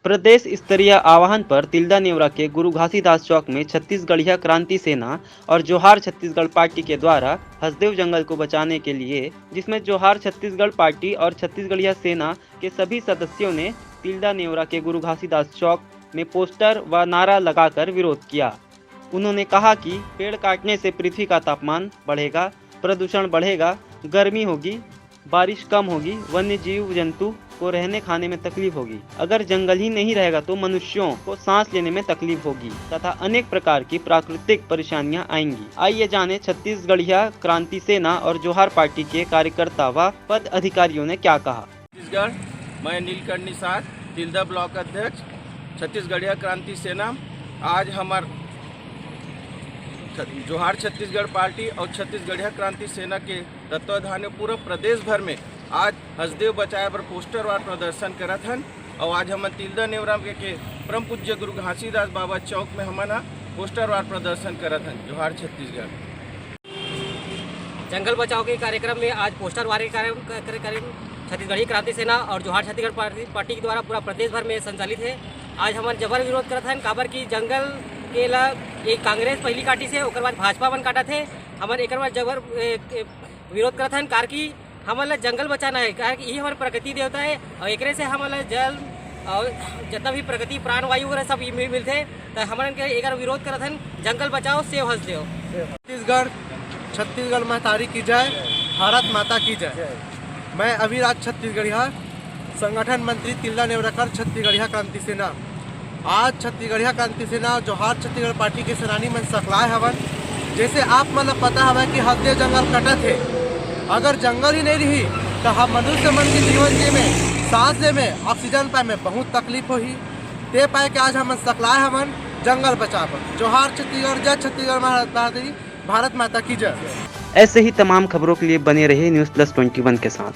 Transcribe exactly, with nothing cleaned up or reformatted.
प्रदेश स्तरीय आह्वान पर तिल्दा नेवरा के गुरु घासीदास चौक में छत्तीसगढ़िया क्रांति सेना और जोहार छत्तीसगढ़ पार्टी के द्वारा हसदेव जंगल को बचाने के लिए, जिसमें जोहार छत्तीसगढ़ पार्टी और छत्तीसगढ़िया सेना के सभी सदस्यों ने तिल्दा नेवरा के गुरु घासीदास चौक में पोस्टर व नारा लगाकर विरोध किया। उन्होंने कहा कि पेड़ काटने से पृथ्वी का तापमान बढ़ेगा, प्रदूषण बढ़ेगा, गर्मी होगी, बारिश कम होगी, वन्य जीव जंतु को रहने खाने में तकलीफ होगी। अगर जंगल ही नहीं रहेगा तो मनुष्यों को सांस लेने में तकलीफ होगी तथा अनेक प्रकार की प्राकृतिक परेशानियां आएंगी। आइए जाने छत्तीसगढ़िया क्रांति सेना और जोहार पार्टी के कार्यकर्ता व पद अधिकारियों ने क्या कहा। छत्तीसगढ़, मैं नीलकंठ निषाद, तिल्दा ब्लॉक अध्यक्ष, छत्तीसगढ़िया क्रांति सेना। आज हमर छ-, जोहार छत्तीसगढ़ पार्टी और छत्तीसगढ़िया क्रांति सेना के तत्वाधान में पूरा प्रदेश भर में आज हसदेव बचाए बर पोस्टर वार प्रदर्शन करत हन। और आज हमन तिल्दा नेवरा के, के परम पूज्य गुरु घासीदास बाबा चौक में हमन ह पोस्टर वार प्रदर्शन करत हन। जोहार छत्तीसगढ़। जंगल बचाओ के कार्यक्रम में आज पोस्टर वार के कार्यक्रम, कार्यक्रम छत्तीसगढ़ी क्रांति सेना और जोहार छत्तीसगढ़ पार्टी, पार्टी के द्वारा पूरा प्रदेश भर में संचालित है। आज हमन जबर विरोध करत हन, काबर कि जंगल के ला एक कांग्रेस पहली काटी से, ओकर बाद भाजपा मन काटत है। हमन एकर बर जबर, ए, ए, विरोध करत हन, कार कि हमन ला जंगल बचाना है, कार कि यही हमर प्रकृति देवता है और एकरे से हमन ला जल और जितना भी प्रकृति प्राणवायु वगैरह सब मिल मिलथे। त हमन के एकर विरोध करत हन, जंगल बचाओ, सेव हसदेव। छत्तीसगढ़, छत्तीसगढ़ महतारी की जय, भारत माता की जय। मैं अविराज छत्तीसगढ़िया, संगठन मंत्री तिल्दा नेवराकर छत्तीसगढ़िया क्रांति सेना। आज छत्तीसगढ़िया क्रांति सेना और जोहार छत्तीसगढ़ पार्टी के सेनानी मन सकलाए हवन। जैसे आप मन ल पता हवय कि हसदेव जंगल कटत हे, अगर जंगल ही नहीं रही तो हम मनुष्य मन के जीवन जी में, सांस ले में, ऑक्सीजन पाए में बहुत तकलीफ होही। ते पाए के आज हमन सकलाए हवन जंगल बचाव। जोहार छत्तीसगढ़, जय छत्तीसगढ़, भारत माता की, भारत माता की जय। ऐसे ही तमाम खबरों के लिए बने रहिए न्यूज़ प्लस ट्वेंटी वन के साथ।